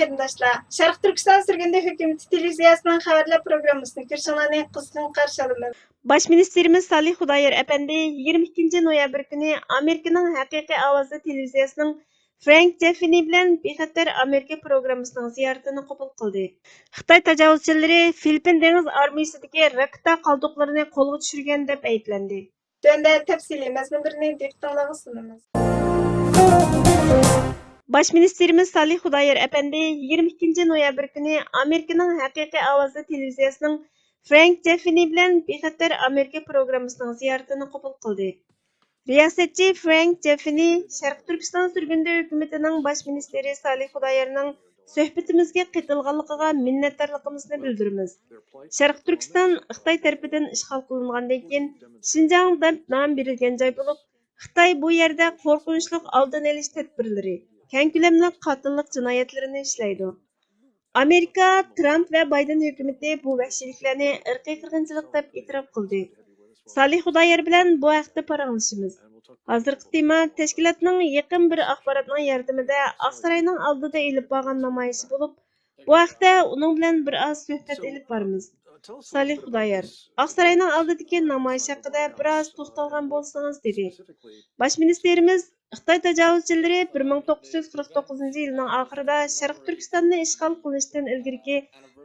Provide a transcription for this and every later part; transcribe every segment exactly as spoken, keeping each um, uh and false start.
قېرىنداشلار، شەرقىي تۈركىستان سۈرگۈندە ھۆكۈمىتى تېلېۋىزىيەسىنىڭ خەۋەرلەر پروگراممىسىنى كۆرۈشۈڭلارنى قىزغىن قارشى ئالىمەن. باش مىنىستىرىمىز سالىھ خۇدايار ئەپەندى يىگىرمە ئىككىنچى نويابىر كۈنى ئامېرىكىنىڭ ھەقىقىي ئاۋازى تېلېۋىزىيەسىنىڭ فرانك جېففىنى بىلەن بىخەتەر ئامېرىكا پروگراممىسىنىڭ زىيارىتىنى قوبۇل قىلدى. خىتاي تاجاۋۇزچىلىرى فىلىپپىن دېڭىز ئارمىيىسىدىكى راكېتا قالدۇقلىرىنى قولغا چۈشۈرگەن دەپ ئەيىبلەندى. تۆۋەندە تەپسىلىي مەزمۇنلىرىنى دىققىتىڭلارغا سۇنىمىز. باش مىنىستىرىمىز سالىھ خۇدايار ئەپەندى يىگىرمە ئىككىنچى نويابىر كۈنى ئامېرىكىنىڭ ھەقىقىي ئاۋازى تېلېۋىزىيەسىنىڭ فرانك جېففىنى بىلەن بىخەتەر ئامېرىكا پروگراممىسىنىڭ زىيارىتىنى قوبۇل قىلدى. رىياسەتچى فرانك جېففىنى شەرقىي تۈركىستان سۈرگۈندە ھۆكۈمىتىنىڭ باش مىنىستىرى سالىھ خۇدايارنىڭ سۆھبىتىمىزگە قېتىلغانلىقىغا مىننەتدارلىقىمىزنى بىلدۈرىمىز. شەرقىي تۈركىستان خىتاي تەرىپىدىن ئىشغال قىلىنغاندىن كېيىن شىنجاڭ دەپ نام بېرىلگەن جاي بولۇپ، خىتاي بۇ يەردە قورقۇنچلۇق ئالدىنى ئېلىش تەدبىرلىرى، كەڭ كۆلەملىك قاتىللىق جىنايەتلىرىنى ئىشلەيدۇ. ئامېرىكا، ترامپ ۋە بايدېن ھۆكۈمىتى بۇ ۋەھشىيلىكلەرنى ئىرقىي قىرغىنچىلىق دەپ ئېتىراپ قىلدى. سالىھ خۇدايار بىلەن بۇ ھەقتە پاراڭلىشىمىز. ھازىرقى تېما تەشكىلاتنىڭ يېقىن بىر ئاخباراتنىڭ ياردىمىدە ئاقساراينىڭ ئالدىدا ئېلىپ بارغان نامايىشى بولۇپ، بۇ ھەقتە ئۇنىڭ بىلەن بىر ئاز سۆھبەت ئېلىپ بارىمىز. سالىھ خۇدايار، ئاقساراينىڭ ئالدىدىكى نامايىش ھەققىدە بىر ئاز توختالغان بولسىڭىز، دېدى. باش مىنىستىرىمىز خىتاي تاجاۋۇزچىلىرى بىر مىڭ توققۇز يۈز قىرىق توققۇزىنچى يىلنىڭ ئاخىرىدا شەرقىي تۈركىستاننى ئىشغال قىلىشتىن ئىلگىرىكى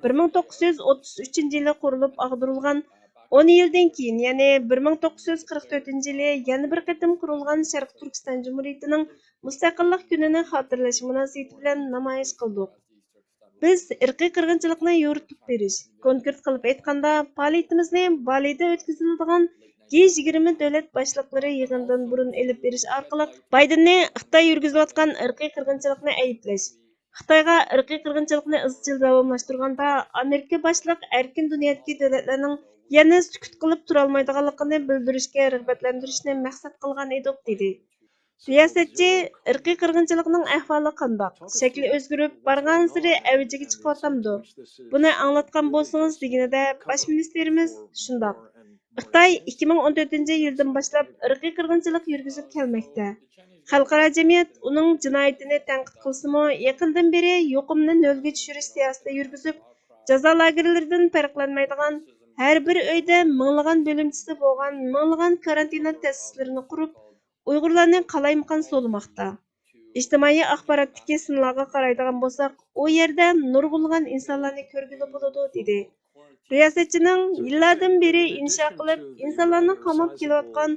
بىر مىڭ توققۇز يۈز ئوتتۇز ئۈچىنچى يىلى قۇرۇلۇپ ئاغدۇرۇلغان، ئون يىلدىن كېيىن، يەنى بىر مىڭ توققۇز يۈز قىرىق تۆتىنچى يىلى يەنە بىر قېتىم قۇرۇلغان شەرقىي تۈركىستان جۇمھۇرىيىتىنىڭ مۇستەقىللىق كۈنىنى خاتىرىلەش مۇناسىۋىتى بىلەن نامايىش قىلدۇق. بىز ئىرقىي قىرغىنچىلىقنى يورۇتۇپ بېرىش، كونكرېت قىلىپ ئېيتقاندا، پائالىيىتىمىزنى بالىدا ئۆتكۈزۈلىدىغان جى يىگىرمە دۆلەت باشلىقلىرى يىغىنىدىن بۇرۇن ئېلىپ بېرىش ئارقىلىق بايدېننى خىتاي يۈرگۈزۈۋاتقان ئىرقىي قىرغىنچىلىقنى ئەيىبلەش، خىتايغا ئىرقىي قىرغىنچىلىقنى ئىزچىل داۋاملاشتۇرغاندا، ئامېرىكا باشلىق ئەركىن دۇنيادىكى دۆلەتلەرنىڭ يەنە سۈكۈت قىلىپ تۇرالمايدىغانلىقىنى بىلدۈرۈشكە رىغبەتلەندۈرۈشنى مەقسەت قىلغان ئىدۇق، دېدى. رىياسەتچى، ئىرقىي قىرغىنچىلىقنىڭ ئەھۋالى قانداق؟ شەكلى ئۆزگىرىپ، بارغانسېرى ئەۋجىگە چىقىۋاتامدۇ؟ بۇنى ئاڭلاتقان بولسىڭىز، دېگىنىدە، باش مىنىستىرىمىز شۇنداق. خىتاي ئىككى مىڭ ئون تۆتىنچى يىلدىن باشلاپ ئىرقىي قىرغىنچىلىق يۈرگۈزۈپ كەلمەكتە. خەلقئارا جەمئىيەت ئۇنىڭ جىنايىتىنى تەنقىد قىلسىمۇ، يېقىندىن بېرى يۇقۇمنى نۆلگە چۈشۈرۈش سىياسىتى يۈرگۈزۈپ، جازا لاگېرلىرىدىن پەرقلەنمەيدىغان، ھەر بىر ئۆيدە مىڭلىغان بۆلۈمچىسى بولغان مىڭلىغان كارانتىنا تەسىسلىرىنى قۇرۇپ، ئۇيغۇرلارنى قالايمىقان سولىماقتا. ئىجتىمائىي ئاخباراتتىكى سىنلارغا قارايدىغان بولساق، ئۇ يەردە نۇرغۇنلىغان ئىنسانلارنى كۆرگىلى بولىدۇ، دېدى. رىياسەتچىنىڭ يىللاردىن بېرى ئىنشا قىلىپ، ئىنسانلارنى قاماپ كېلىۋاتقان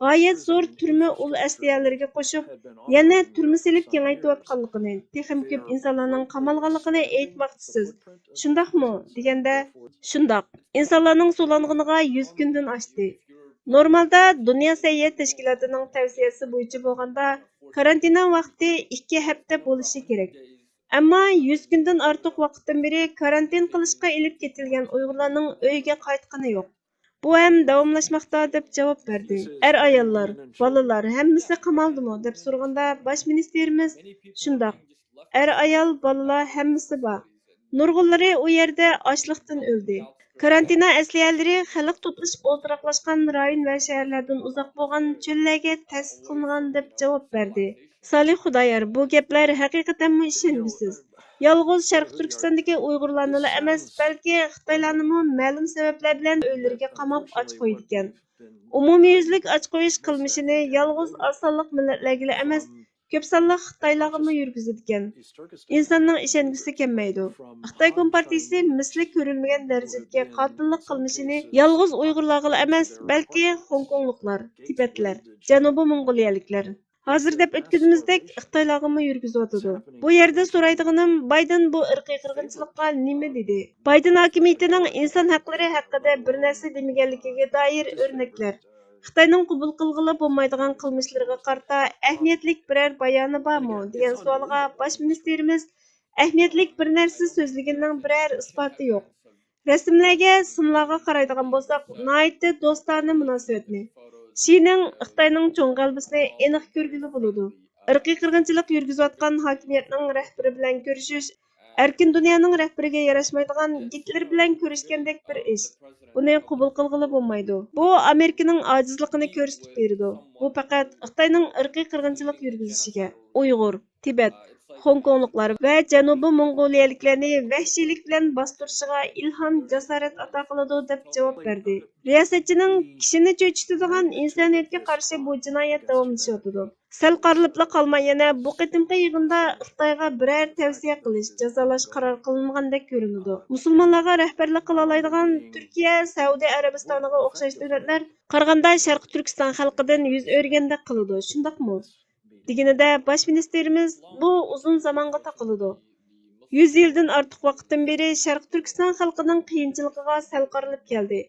غايەت زور تۈرمە ئۇل ئەسلىھەلىرىگە قوشۇپ، يەنە تۈرمە سېلىپ كېڭەيتىۋاتقانلىقىنى، تېخىمۇ كۆپ ئىنسانلارنىڭ قامالغانلىقىنى ئېيتماقچىسىز، شۇنداقمۇ؟ دېگەندە، شۇنداق، ئىنسانلارنىڭ سولانغىنىغا يۈز كۈندىن ئاشتى. نورمالدا دۇنيا سەھىيە تەشكىلاتىنىڭ تەۋسىيەسى بويىچە بولغاندا، كارانتىنا ۋاقتى ئىككى ھەپتە بولۇشى كېرەك. ئەمما يۈز كۈندىن ئارتۇق ۋاقىتتىن بېرى كارانتىن قىلىشقا ئېلىپ كېتىلگەن ئۇيغۇرلارنىڭ ئۆيىگە قايتقىنى يوق. بۇ ھەم داۋاملاشماقتا، دەپ جاۋاب بەردى. ئەر-ئاياللار، بالىلار ھەممىسى قامالدىمۇ؟ دەپ سورىغاندا، باش مىنىستىرىمىز شۇنداق، ئەر-ئايال، بالىلار ھەممىسى بار. نۇرغۇنلىرى ئۇ يەردە ئاچلىقتىن ئۆلدى. كارانتىنا ئەسلىھەلىرى خەلق توپلىشىپ ئولتۇراقلاشقان رايون ۋە شەھەرلەردىن ئۇزاق بولغان چۆللەرگە تەسىس قىلىنغان، دەپ جاۋاب بەردى. سالىھ خۇدايار، بۇ گەپلەر ھەقىقەتەنمۇ ئىشەنگۈسىز. يالغۇز شەرقىي تۈركىستاندىكى ئۇيغۇرلارنىلا ئەمەس، بەلكى خىتايلارنىمۇ مەلۇم سەۋەبلەر بىلەن ئۆيلىرىگە قاماپ ئاچ قويىدىكەن. ئومۇميۈزلۈك ئاچ قويۇش قىلمىشىنى يالغۇز ئاز سانلىق مىللەتلەرگىلا ئەمەس، كۆپ سانلىق خىتايلارغىمۇ يۈرگۈزىدىكەن. ئىنساننىڭ ئىشەنگۈسى كەلمەيدۇ. خىتاي كومپارتىيىسى مىسلى كۆرۈلمىگەن دەرىجىدىكى قاتىللىق قىلمىشىنى يالغۇز ئۇيغۇرلارغىلا ئەمەس، بەلكى خوڭكوڭلۇقلار، تىبەتلەر، جەنۇبىي موڭغۇلىيەلىكلەر، ھازىر دەپ ئۆتكىنىمىزدەك خىتايلارغىمۇ يۈرگۈزۈۋاتىدۇ. بۇ يەردە سورايدىغىنىم، بايدېن بۇ ئىرقىي قىرغىنچىلىققا نېمە دېدى؟ بايدېن ھاكىمىيىتىنىڭ ئىنسان ھەقلىرى ھەققىدە بىر نەرسە دېمىگەنلىكىگە دائىر ئۆرنەكلەر، خىتاينىڭ قوبۇل قىلغىلى بولمايدىغان قىلمىشلىرىغا قارىتا ئەھمىيەتلىك بىرەر بايانى بارمۇ؟ دېگەن سوئالغا باش مىنىستىرىمىز، ئەھمىيەتلىك بىر نەرسە سۆزلىگىنىنىڭ بىرەر ئىسپاتى يوق. رەسىملەرگە، سىنلارغا قارايدىغان بولساق، ناھايىتى دوستانە مۇناسىۋەتنى، شىنىڭ خىتاينىڭ چوڭ غەلىبىسىنى ئېنىق كۆرگىلى بولىدۇ. ئىرقىي قىرغىنچىلىق يۈرگۈزۈۋاتقان ھاكىمىيەتنىڭ رەھبىرى بىلەن كۆرۈشۈش ئەركىن دۇنيانىڭ رەھبىرىگە ياراشمايدىغان گىتلېر بىلەن كۆرۈشكەندەك بىر ئىش. بۇنى قوبۇل قىلغىلى بولمايدۇ. بۇ ئامېرىكىنىڭ ئاجىزلىقىنى كۆرسىتىپ بېرىدۇ. بۇ پەقەت خىتاينىڭ ئىرقىي قىرغىنچىلىق يۈرگۈزۈشىگە، ئۇيغۇر، تىبەت، خوڭكوڭلۇقلار ۋە جەنۇبىي موڭغۇلىيەلىكلەرنى ۋەھشىيلىك بىلەن باستۇرۇشىغا ئىلھام، جاسارەت ئاتا قىلىدۇ، دەپ جاۋاب بەردى. رىياسەتچىنىڭ كىشىنى چۆچۈتىدىغان، ئىنسانىيەتكە قارشى بۇ جىنايەت داۋاملىشىۋاتىدۇ. سەل قارىلىپلا قالماي، يەنە بۇ قېتىمقى يىغىندا خىتايغا بىرەر تەۋسىيە قىلىش، جازالاش قارار قىلىنمىغاندەك كۆرۈنىدۇ. مۇسۇلمانلارغا رەھبەرلىك قىلالايدىغان تۈركىيە، سەئۇدى ئەرەبىستانىغا ئوخشاش دۆلەتلەر قارىغاندا شەرقىي تۈركىستان خەلقىدىن يۈز ئۆرۈگەندەك قىلىدۇ، شۇنداقمۇ؟ دېگىنىدە، باش مىنىستىرىمىز بۇ ئۇزۇن زامانغا تاقىلىدۇ. يۈز يىلدىن ئارتۇق ۋاقىتتىن بېرى شەرقىي تۈركىستان خەلقىنىڭ قىيىنچىلىقىغا سەل قارىلىپ كەلدى.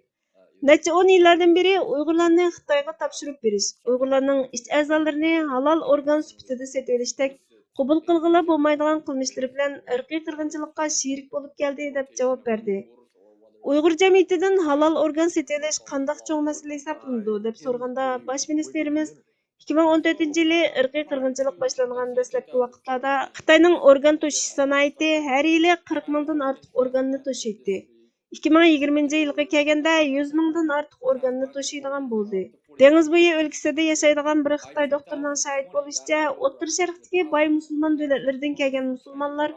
نەچچە ئون يىللاردىن بېرى ئۇيغۇرلارنى خىتايغا تاپشۇرۇپ بېرىش، ئۇيغۇرلارنىڭ ئىچ ئەزالىرىنى ھالال ئورگان سۈپىتىدە سېتىۋېلىشتەك قوبۇل قىلغىلى بولمايدىغان قىلمىشلىرى بىلەن ئىرقىي قىرغىنچىلىققا شېرىك بولۇپ كەلدى، دەپ جاۋاب بەردى. ئۇيغۇر جەمئىيىتىدىن ھالال ئورگان سېتىۋېلىش قانداق چوڭ مەسىلە ھېسابلىنىدۇ، دەپ سورىغاندا، باش مىنىستىرىمىز ئىككى مىڭ ئون تۆتىنچى يىلى ئىرقىي قىرغىنچىلىق باشلانغان دەسلەپكى ۋاقىتلاردا خىتاينىڭ ئورگان توشۇش سانائىتى ھەر يىلى قىرىق مىڭدىن ئارتۇق ئورگاننى توشۇيتتى. ئىككى مىڭ يىگىرمىنچى يىلغا كەلگەندە يۈز مىڭدىن ئارتۇق ئورگاننى توشۇيدىغان بولدى. دېڭىز بويى ئۆلكىسىدە ياشايدىغان بىر خىتاي دوختۇرىنىڭ شاھىت بولۇشىچە، ئوتتۇرا شەرقتىكى باي مۇسۇلمان دۆلەتلىرىدىن كەلگەن مۇسۇلمانلار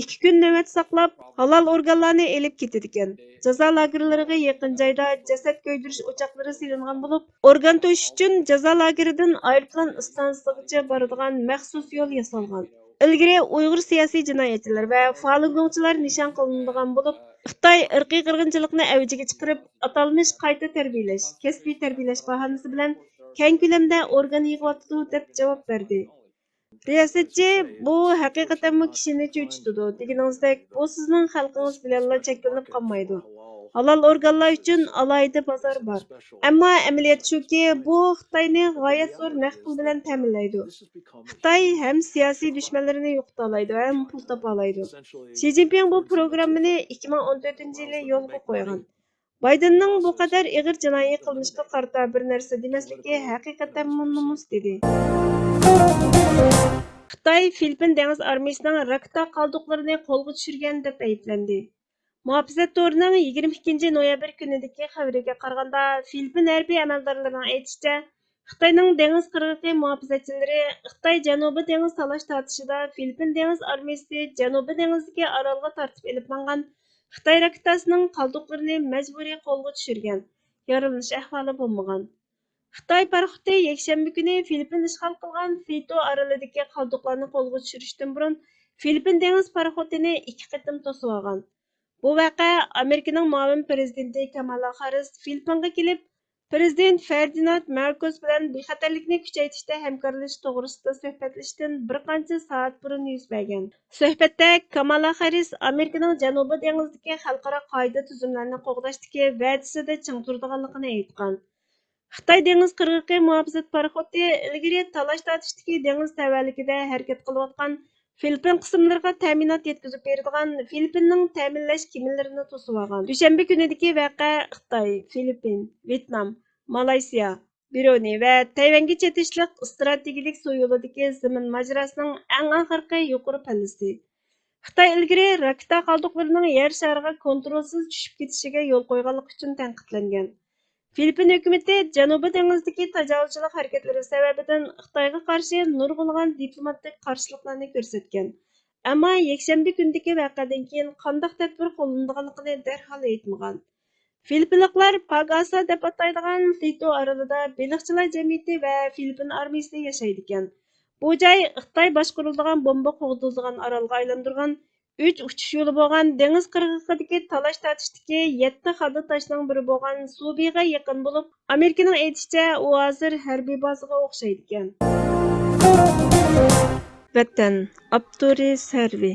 ئىككى كۈن نۆۋەت ساقلاپ، ھالال ئورگانلارنى ئېلىپ كېتىدىكەن. جازا لاگېرلىرىغا يېقىن جايدا جەسەت كۆيدۈرۈش ئوچاقلىرى سېلىنغان بولۇپ، ئورگان توشۇش ئۈچۈن جازا لاگېرىدىن ئايروپىلان ئىستانسىسىغىچە بارىدىغان مەخسۇس يول ياسالغان. ئىلگىرى ئۇيغۇر سىياسىي جىنايەتچىلەر ۋە فالۇنگوڭچىلار نىشان قىلىنىدىغان بولۇپ، خىتاي ئىرقىي قىرغىنچىلىقنى ئەۋجىگە چىقىرىپ، ئاتالمىش قايتا تەربىيەلەش، كەسپىي تەربىيەلەش باھانىسى بىلەن كەڭ كۆلەمدە ئورگان يىغىۋاتىدۇ، دەپ جاۋاب بەردى. رىياسەتچى، بۇ ھەقىقەتەنمۇ كىشىنى چۆچۈتىدۇ. دېگىنىڭىزدەك، بۇ سىزنىڭ خەلقىڭىز بىلەنلا چەكلىنىپ قالمايدۇ. ھالال ئورگانلار ئۈچۈن ئالاھىدە بازار بار. ئەمما ئەمەلىيەت شۇكى، بۇ خىتاينى غايەت زور نەق پۇل بىلەن تەمىنلەيدۇ. خىتاي ھەم سىياسىي دۈشمەنلىرىنى يوقىتالايدۇ ھەم پۇل تاپالايدۇ. شى جىنپىڭ بۇ پروگراممىنى ئىككى مىڭ ئون تۆتىنچى يىلى يولغا قويغان. بايدېننىڭ بۇ قەدەر ئېغىر جىنايى قىلمىشقا قارىتا بىر نەرسە دېمەسلىكى ھەقىقەتەنمۇ نومۇس، دېدى. خىتاي فىلىپپىن دېڭىز ئارمىيىسىنىڭ راكېتا قالدۇقلىرىنى قولغا چۈشۈرگەن دەپ ئەيىبلەندى. مۇھاپىزەت تورىنىڭ يىگىرمە ئىككىنچى نويابىر كۈنىدىكى خەۋىرىگە قارىغاندا، فىلىپپىن ھەربىي ئەمەلدارلىرىنىڭ ئېيتىشىچە، خىتاينىڭ دېڭىز قىرغىقى مۇھاپىزەتچىلىرى خىتاي جەنۇبىي دېڭىز تالاش تارتىشىدا فىلىپپىن دېڭىز ئارمىيىسى جەنۇبىي دېڭىزدىكى ئارالغا تارتىپ ئېلىپ ماڭغان خىتاي راكېتاسىنىڭ قالدۇقلىرىنى مەجبۇرىي قولغا چۈشۈرگەن، يارىلىنىش ئەھۋالى بولمىغان. خىتاي پاراخوتى يەكشەنبە كۈنى فىلىپپىن ئىشغال قىلغان فىتو ئارىلىدىكى قالدۇقلارنى قولغا چۈشۈرۈشتىن بۇرۇن، فىلىپپىن دېڭىز پاراخوتىنى ئىككى قېتىم توسۇۋالغان. بۇ ۋەقە ئامېرىكىنىڭ مۇئاۋىن پىرېزىدېنتى كامالا خاررىس فىلىپپىنغا كېلىپ، پىرېزىدېنت فېردىناند ماركوس بىلەن بىخەتەرلىكنى كۈچەيتىشتە ھەمكارلىشىش توغرىسىدا سۆھبەتلىشىشتىن بىر قانچە سائەت بۇرۇن يۈز بەرگەن. سۆھبەتتە كامالا خاررىس ئامېرىكىنىڭ جەنۇبىي دېڭىزدىكى خەلقئارا قائىدە تۈزۈملەرنى قوغداشتىكى ۋەدىسىدە چىڭ تۇرىدىغانلىقىنى ئېيتقان. خىتاي دېڭىز قىرغىقى مۇھاپىزەت پاراخوتى ئىلگىرى تالاش تارتىشتىكى دېڭىز تەۋەلىكىدە ھەرىكەت قىلىۋاتقان فىلىپپىن قىسىملىرىغا تەمىنات يەتكۈزۈپ بېرىدىغان فىلىپپىننىڭ تەمىنلەش كېمىلىرىنى توسۇۋالغان. دۈشەنبە كۈنىدىكى ۋەقە خىتاي، فىلىپپىن، ۋيېتنام، مالايسىيا، برۇنېي ۋە تەيۋەنگە چېتىشلىق ئىستراتېگىيىلىك سۇ يولىدىكى زېمىن ماجىراسىنىڭ ئەڭ ئاخىرقى يۇقىرى پەللىسى. خىتاي ئىلگىرى راكېتا قالدۇقلىرىنىڭ يەر شارىغا كونترولسىز چۈشۈپ كېتىشىگە يول قويغانلىقى ئۈچۈن تەنقىدلەنگەن. فىلىپپىن ھۆكۈمىتى جەنۇبىي دېڭىزدىكى تاجاۋۇزچىلىق ھەرىكەتلىرى سەۋەبىدىن خىتايغا قارشى نۇرغۇنلىغان دىپلوماتىك قارشىلىقلارنى كۆرسەتكەن، ئەمما يەكشەنبە كۈنىدىكى ۋەقەدىن كېيىن قانداق تەدبىر قوللىنىدىغانلىقىنى دەرھال ئېيتمىغان. فىلىپپىنلىقلار پاگ ئاسا دەپ ئاتايدىغان فىتو ئارىلىدا بېلىقچىلار جەمئىيىتى ۋە فىلىپپىن ئارمىيىسى ياشايدىكەن. بۇ جاي خىتاي باشقۇرۇلىدىغان بومبا قوغدىلىدىغان ئارالغا ئايلاندۇرغان ئۈچ ئۇچۇش يولى بولغان دېڭىز قىرغىقىدىكى تالاش تارتىشتىكى يەتتە خادا تاشنىڭ بىرى بولغان سۇبىغا يېقىن بولۇپ، ئامېرىكىنىڭ ئېيتىشىچە، ئۇ ھازىر ھەربىي بازىغا ئوخشايدىكەن. ۋەتەن، ئاپتورى سەرۋى.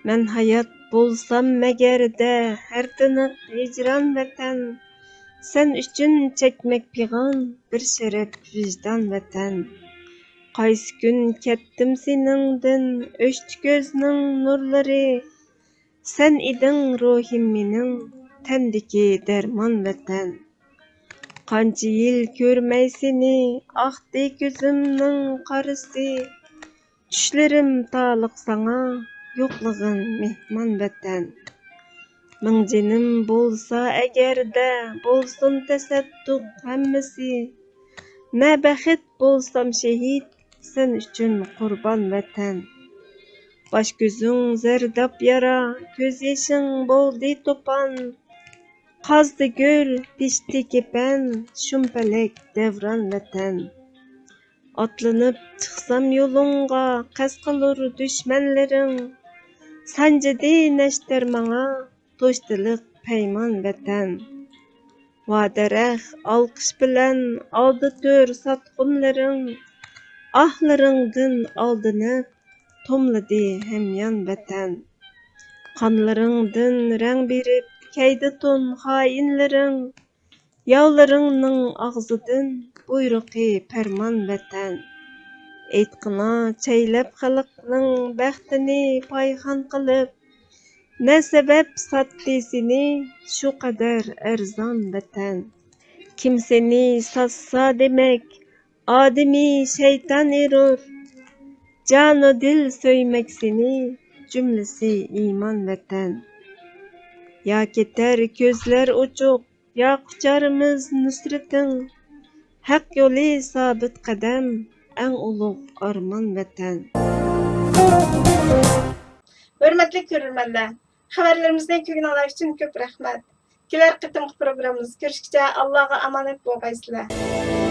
مەن ھايات بولسام مەگەردە، ھەر تىنىق ھىجران ۋەتەن. سەن ئۈچۈن چەكمەك پىغان، بىر شەرەپ ۋىجدان ۋەتەن. قايسى كۈن كەتتىم سېنىڭدىن، ئۆچتى كۆزنىڭ نۇرلىرى. سەن ئىدىڭ روھىم مېنىڭ، تەندىكى دەرمان ۋەتەن. قانچە يىل كۆرمەي سېنى، ئاقتى كۆزۈمنىڭ قارىسى. چۈشلىرىم تالىق ساڭا، يوقلىغىن مېھمان ۋەتەن. مىڭ جېنىم بولسا ئەگەردە، بولسۇن تەسەددۇق ھەممىسى. مەن بەخت بولسام شېھىت، سەن ئۈچۈن قۇربان ۋەتەن. باش كۆزۈڭ زەرداب يارا، كۆز يېشىڭ بولدى توپان. قازدى گۈل، پىشتى كېپەن، شۇمپەلەك دەۋران ۋەتەن. ئاتلىنىپ چىقسام يولۇڭغا، قەست قىلۇر دۈشمەنلىرىڭ. سانجىدى نەشتەر ماڭا، توشتىلىق پەيمان ۋەتەن. ۋادەرەخ ئالقىش بىلەن ئالدى تۇر ساتقۇنلىرىڭ، ئاھلىرىڭدىن ئالدىنىپ توملىدى ھەميان ۋەتەن. قانلىرىڭدىن رەڭ بېرىپ كەيدى تون خائىنلىرىڭ، ياۋلىرىڭنىڭ ئاغزىدىن بۇيرۇقى پەرمان ۋەتەن. ئېيتقىنا چەيلەپ خەلقنىڭ بەختىنى پايخان قىلىپ، نە سەۋەب ساتتى سېنى شۇ قەدەر ئەرزان ۋەتەن؟ كىم سېنى ساتسا دېمەك، ئادىمىي شەيتان ئېرۇر. جانۇ دىل سۆيمەك سېنى، جۈملىسى ئىمان ۋەتەن. يا كېتەر كۆزلەر ئوچۇق، يا قۇچارمىز نۇسرىتىڭ. ھەق يولى سابىت قەدەم، ئەڭ ئۇلۇغ ئارمان ۋەتەن. ھۆرمەتلىك كۆرۈرمەنلەر، خەۋەرلىرىمىزنى كۆرگىنىڭلار ئۈچۈن كۆپ رەھمەت. كېلەر قېتىمقى پروگراممىمىزدا كۆرۈشكىچە ئاللاغا ئامانەت بولغايسىلەر.